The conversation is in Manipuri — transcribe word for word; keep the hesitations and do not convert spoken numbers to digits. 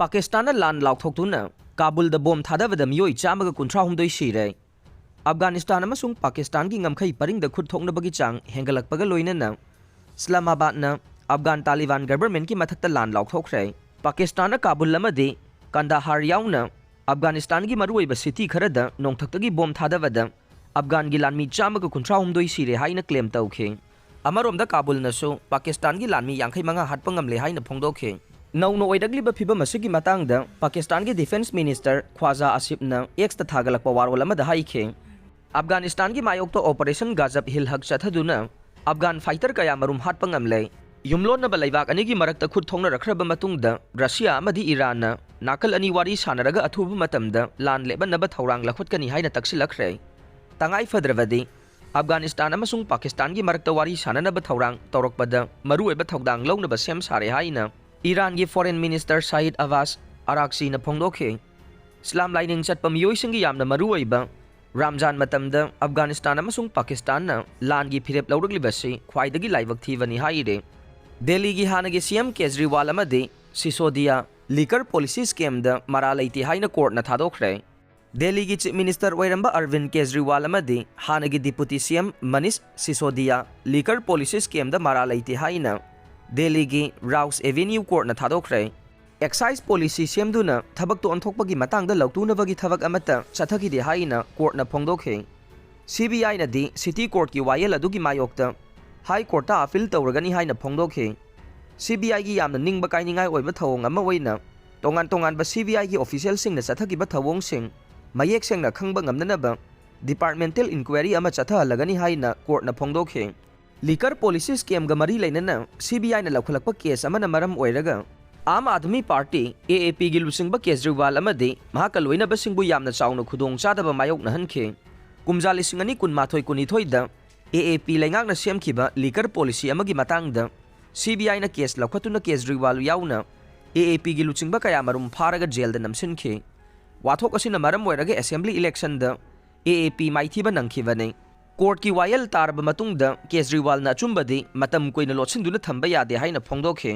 ꯄꯥꯀꯤꯁꯇꯥꯟꯅ ꯂꯥꯟ ꯂꯥꯎꯊꯣꯛꯇꯨꯅ ꯀꯥꯕꯨꯜꯗ ꯕꯣꯝ ꯊꯥꯗꯕꯗ ꯃꯤꯑꯣꯏ ꯆꯥꯝꯃꯒ ꯀꯨꯟꯊ꯭ꯔꯥ ꯍꯨꯝꯗꯣꯏ ꯁꯤꯔꯦ꯫ ꯑꯐꯒꯥꯅꯤꯁꯇꯥꯟ ꯑꯃꯁꯨꯡ ꯄꯥꯀꯤꯁꯇꯥꯟꯒꯤ ꯉꯝꯈꯩ ꯄꯔꯤꯡꯗ ꯈꯨꯠ ꯊꯣꯛꯅꯕꯒꯤ ꯆꯥꯡ ꯍꯦꯟꯒꯠꯂꯛꯄꯒ ꯂꯣꯏꯅꯅ ꯏꯁꯂꯥꯃꯥꯕꯥꯗꯅ ꯑꯐꯒꯥꯟ ꯇꯥꯂꯤꯕꯥꯟ ꯒꯚꯔꯟꯃꯦꯟꯠꯀꯤ ꯃꯊꯛꯇ ꯂꯥꯟ ꯂꯥꯎꯊꯣꯛꯈ꯭ꯔꯦ꯫ ꯄꯥꯀꯤꯁꯇꯥꯟꯅ ꯀꯥꯕꯨꯜ ꯑꯃꯗꯤ ꯀꯟꯗꯥꯍꯥꯔ ꯌꯥꯎꯅ ꯑꯐꯒꯥꯅꯤꯁꯇꯥꯟꯒꯤ ꯃꯔꯨꯑꯣꯏꯕ ꯁꯤꯇꯤ ꯈꯔꯗ ꯅꯣꯡꯊꯛꯇꯒꯤ ꯕꯣꯝ ꯊꯥꯗꯕꯗ ꯑꯐꯒꯥꯟꯒꯤ ꯂꯥꯟꯃꯤ ꯆꯥꯝꯃꯒ ꯀꯨꯟꯊ꯭ꯔꯥ ꯍꯨꯝꯗꯣꯏ ꯁꯤꯔꯦ ꯍꯥꯏꯅ ꯀ꯭ꯂꯦꯝ ꯇꯧꯈꯤ꯫ ꯑꯃꯔꯣꯝꯗ ꯀꯥꯕꯨꯜꯅꯁꯨ ꯄꯥꯀꯤꯁꯇꯥꯟꯒꯤ ꯂꯥꯟꯃꯤ ꯌꯥꯡꯈꯩ ꯃꯉꯥ ꯍꯥꯠꯄ ꯉꯝꯂꯦ ꯍꯥꯏꯅ ꯐꯣꯡꯗꯣꯛꯈꯤ꯫ ꯅꯧꯅ ꯑꯣꯏꯔꯛꯂꯤꯕ ꯐꯤꯚꯝ ꯑꯁꯤꯒꯤ ꯃꯇꯥꯡꯗ ꯄꯥꯀꯤꯁꯇꯥꯟꯒꯤ ꯗꯤꯐꯦꯟꯁ ꯃꯤꯅꯤꯁꯇꯔ ꯈ꯭ꯋꯥꯖꯥ ꯑꯁꯤꯐꯅ ꯑꯦꯛꯁꯇ ꯊꯥꯒꯠꯂꯛꯄ ꯋꯥꯔꯣꯜ ꯑꯃꯗ ꯍꯥꯏꯈꯤ, ꯑꯐꯒꯥꯅꯤꯁꯇꯥꯟꯒꯤ ꯃꯥꯌꯣꯛꯇ ꯑꯣꯄꯔꯦꯁꯟ ꯒꯥꯖꯕ ꯍꯤꯜ ꯍꯛ ꯆꯠꯊꯗꯨꯅ ꯑꯐꯒꯥꯟ ꯐꯥꯏꯇꯔ ꯀꯌꯥ ꯃꯔꯨꯝ ꯍꯥꯠꯄ ꯉꯝꯂꯦ꯫ ꯌꯨꯝꯂꯣꯟꯅꯕ ꯂꯩꯕꯥꯛ ꯑꯅꯤꯒꯤ ꯃꯔꯛꯇ ꯈꯨꯠ ꯊꯣꯛꯅꯔꯛꯈ꯭ꯔꯕ ꯃꯇꯨꯡꯗ ꯔꯁꯤꯌꯥ ꯑꯃꯗꯤ ꯏꯔꯥꯟꯅ ꯅꯥꯀꯜ ꯑꯅꯤ ꯋꯥꯔꯤ ꯁꯥꯟꯅꯔꯒ ꯑꯊꯨꯕ ꯃꯇꯝꯗ ꯂꯥꯟ ꯂꯦꯞꯍꯟꯅꯕ ꯊꯧꯔꯥꯡ ꯂꯧꯈꯠꯀꯅꯤ ꯍꯥꯏꯅ ꯇꯛꯁꯤꯜꯂꯛꯈ꯭ꯔꯦ꯫ ꯇꯉꯥꯏ ꯐꯗ꯭ꯔꯕꯗꯤ ꯑꯐꯒꯥꯅꯤꯁꯇꯥꯟ ꯑꯃꯁꯨꯡ ꯄꯥꯀꯤꯁꯇꯥꯟꯒꯤ ꯃꯔꯛꯇ ꯋꯥꯔꯤ ꯁꯥꯟꯅꯅꯕ ꯊꯧꯔꯥꯡ ꯇꯧꯔꯛꯄꯗ ꯃꯔꯨꯑꯣꯏꯕ ꯊꯧꯗꯥꯡ ꯂꯧꯅꯕ ꯁꯦꯝ ꯁꯥꯔꯦ ꯍꯥꯏꯅ ꯏꯔꯥꯟꯒꯤ ꯐꯣꯔꯦꯟ ꯃꯤꯅꯤꯁꯇꯔ ꯁꯥꯏꯗ ꯑꯕꯥꯁ ꯑꯔꯥꯛꯆꯤꯅ ꯐꯣꯡꯗꯣꯛꯈꯤ꯫ ꯏꯁꯂꯥꯝ ꯂꯥꯏꯅꯤꯡ ꯆꯠꯄ ꯃꯤꯑꯣꯏꯁꯤꯡꯒꯤ ꯌꯥꯝꯅ ꯃꯔꯨꯑꯣꯏꯕ ꯔꯥꯝꯖꯥꯟ ꯃꯇꯝꯗ ꯑꯐꯒꯥꯅꯤꯁꯇꯥꯟ ꯑꯃꯁꯨꯡ ꯄꯥꯀꯤꯁꯇꯥꯟꯅ ꯂꯥꯟꯒꯤ ꯐꯤꯔꯦꯞ ꯂꯧꯔꯛꯂꯤꯕꯁꯤ ꯈ꯭ꯋꯥꯏꯗꯒꯤ ꯂꯥꯏꯕꯛ ꯊꯤꯕꯅꯤ ꯍꯥꯏꯔꯤ꯫ ꯗꯦꯜꯂꯤꯒꯤ ꯍꯥꯟꯅꯒꯤ ꯁꯤ ꯑꯦꯝ ꯀꯦꯖꯔꯤꯋꯥꯜ ꯑꯃꯗꯤ ꯁꯤꯁꯣꯗꯤꯌꯥ ꯂꯤꯀꯔ ꯄꯣꯂꯤꯁꯤ ꯁ꯭ꯀꯦꯝꯗ ꯃꯔꯥ ꯂꯩꯇꯦ ꯍꯥꯏꯅ ꯀꯣꯔꯠꯅ ꯊꯥꯗꯣꯛꯈ꯭ꯔꯦ꯫ ꯗꯦꯜꯂꯤꯒꯤ ꯆꯤꯐ ꯃꯤꯅꯤꯁꯇꯔ ꯑꯣꯏꯔꯝꯕ ꯑꯔꯕꯤꯟ ꯀꯦꯖꯔꯤꯋꯥꯜ ꯑꯃꯗꯤ ꯍꯥꯟꯅꯒꯤ ꯗꯤꯄꯨꯇꯤ ꯁꯤ ꯑꯦꯝ ꯃꯅꯤꯁ ꯁꯤꯁꯣꯗꯤꯌꯥ ꯂꯤꯀꯔ ꯄꯣꯂꯤꯁꯤ ꯁ꯭ꯀꯦꯝꯗ ꯃꯔꯥ ꯂꯩꯇꯦ ꯍꯥꯏꯅ ꯗꯦꯜꯂꯤꯒꯤ ꯔꯥꯎꯁ ꯑꯦꯚꯦꯅ꯭ꯌꯨ ꯀꯣꯔꯠꯅ ꯊꯥꯗꯣꯛꯈ꯭ꯔꯦ꯫ ꯑꯦꯛꯁꯥꯏꯖ ꯄꯣꯂꯤꯁꯤ ꯁꯦꯝꯗꯨꯅ ꯊꯕꯛꯇ ꯑꯣꯟꯊꯣꯛꯄꯒꯤ ꯃꯇꯥꯡꯗ ꯂꯧꯇꯨꯅꯕꯒꯤ ꯊꯕꯛ ꯑꯃꯠꯇ ꯆꯠꯊꯈꯤꯗꯦ ꯍꯥꯏꯅ ꯀꯣꯔꯠꯅ ꯐꯣꯡꯗꯣꯛꯈꯤ꯫ ꯁꯤ ꯕꯤ ꯑꯥꯏꯅꯗꯤ ꯁꯤꯇꯤ ꯀꯣꯔꯠꯀꯤ ꯋꯥꯌꯦꯜ ꯑꯗꯨꯒꯤ ꯃꯥꯌꯣꯛꯇ ꯍꯥꯏ ꯀꯣꯔꯠꯇ ꯑꯄꯤꯜ ꯇꯧꯔꯒꯅꯤ ꯍꯥꯏꯅ ꯐꯣꯡꯗꯣꯛꯈꯤ꯫ ꯁꯤ ꯕꯤ ꯑꯥꯏꯒꯤ ꯌꯥꯝꯅ ꯅꯤꯡꯕ ꯀꯥꯏꯅꯤꯡꯉꯥꯏ ꯑꯣꯏꯕ ꯊꯧꯑꯣꯡ ꯑꯃ ꯑꯣꯏꯅ ꯇꯣꯉꯥꯟ ꯇꯣꯉꯥꯟꯕ ꯁꯤ ꯕꯤ ꯑꯥꯏꯒꯤ ꯑꯣꯐꯤꯁꯤꯌꯦꯜꯁꯤꯡꯅ ꯆꯠꯊꯈꯤꯕ ꯊꯧꯑꯣꯡꯁꯤꯡ ꯃꯌꯦꯛ ꯁꯦꯡꯅ ꯈꯪꯕ ꯉꯝꯅꯅꯕ ꯗꯤꯄꯥꯔꯠꯃꯦꯟꯇꯦꯜ ꯏꯟꯀ꯭ꯋꯥꯏꯔꯤ ꯑꯃ ꯆꯠꯊꯍꯜꯂꯒꯅꯤ ꯍꯥꯏꯅ ꯀꯣꯔꯠꯅ ꯐꯣꯡꯗꯣꯛꯈꯤ꯫ ꯂꯤꯀꯔ ꯄꯣꯂꯤꯁꯤ ꯁ꯭ꯀꯦꯝꯒ ꯃꯔꯤ ꯂꯩꯅꯅ ꯁꯤ ꯕꯤ ꯑꯥꯏꯅ ꯂꯧꯈꯠꯂꯛꯄ ꯀꯦꯁ ꯑꯃꯅ ꯃꯔꯝ ꯑꯣꯏꯔꯒ ꯑꯥꯝ ꯑꯥꯗꯃꯤ ꯄꯥꯔꯇꯤ, ꯑꯦ ꯑꯦ ꯄꯤꯒꯤ ꯂꯨꯆꯤꯡꯕ ꯀꯦꯖꯔꯤꯋꯥꯜ ꯑꯃꯗꯤ ꯃꯍꯥꯛꯀ ꯂꯣꯏꯅꯕꯁꯤꯡꯕꯨ ꯌꯥꯝꯅ ꯆꯥꯎꯅ ꯈꯨꯗꯣꯡꯆꯥꯗꯕ ꯃꯥꯌꯣꯛꯅꯍꯟꯈꯤ꯫ ꯀꯨꯝꯖꯥ ꯂꯤꯁꯤꯡ ꯑꯅꯤ ꯀꯨꯟꯃꯥꯊꯣꯏ ꯀꯨꯟꯅꯤꯊꯣꯏꯗ ꯑꯦ ꯑꯦ ꯄꯤ ꯂꯩꯉꯥꯛꯅ ꯁꯦꯝꯈꯤꯕ ꯂꯤꯀꯔ ꯄꯣꯂꯤꯁꯤ ꯑꯃꯒꯤ ꯃꯇꯥꯡꯗ ꯁꯤ ꯕꯤ ꯑꯥꯏꯅ ꯀꯦꯁ ꯂꯧꯈꯠꯇꯨꯅ ꯀꯦꯖꯔꯤꯋꯥꯜ ꯌꯥꯎꯅ ꯑꯦ ꯑꯦ ꯄꯤꯒꯤ ꯂꯨꯆꯤꯡꯕ ꯀꯌꯥ ꯃꯔꯨꯝ ꯐꯥꯔꯒ ꯖꯦꯜꯗ ꯅꯝꯁꯤꯟꯈꯤ꯫ ꯋꯥꯊꯣꯛ ꯑꯁꯤꯅ ꯃꯔꯝ ꯑꯣꯏꯔꯒ ꯑꯦꯁꯦꯝꯕ꯭ꯂꯤ ꯏꯂꯦꯛꯁꯟꯗ ꯑꯦ ꯑꯦ ꯄꯤ ꯃꯥꯏꯊꯤꯕ ꯅꯪꯈꯤꯕꯅꯤ꯫ ꯀꯣꯔꯠꯀꯤ ꯋꯥꯌꯦꯜ ꯇꯥꯔꯕ ꯃꯇꯨꯡꯗ ꯀꯦꯖꯔꯤꯋꯥꯜꯅ ꯑꯆꯨꯝꯕꯗꯤ ꯃꯇꯝ ꯀꯨꯏꯅ ꯂꯣꯠꯁꯤꯟꯗꯨꯅ ꯊꯝꯕ ꯌꯥꯗꯦ ꯍꯥꯏꯅ ꯐꯣꯡꯗꯣꯛꯈꯤ꯫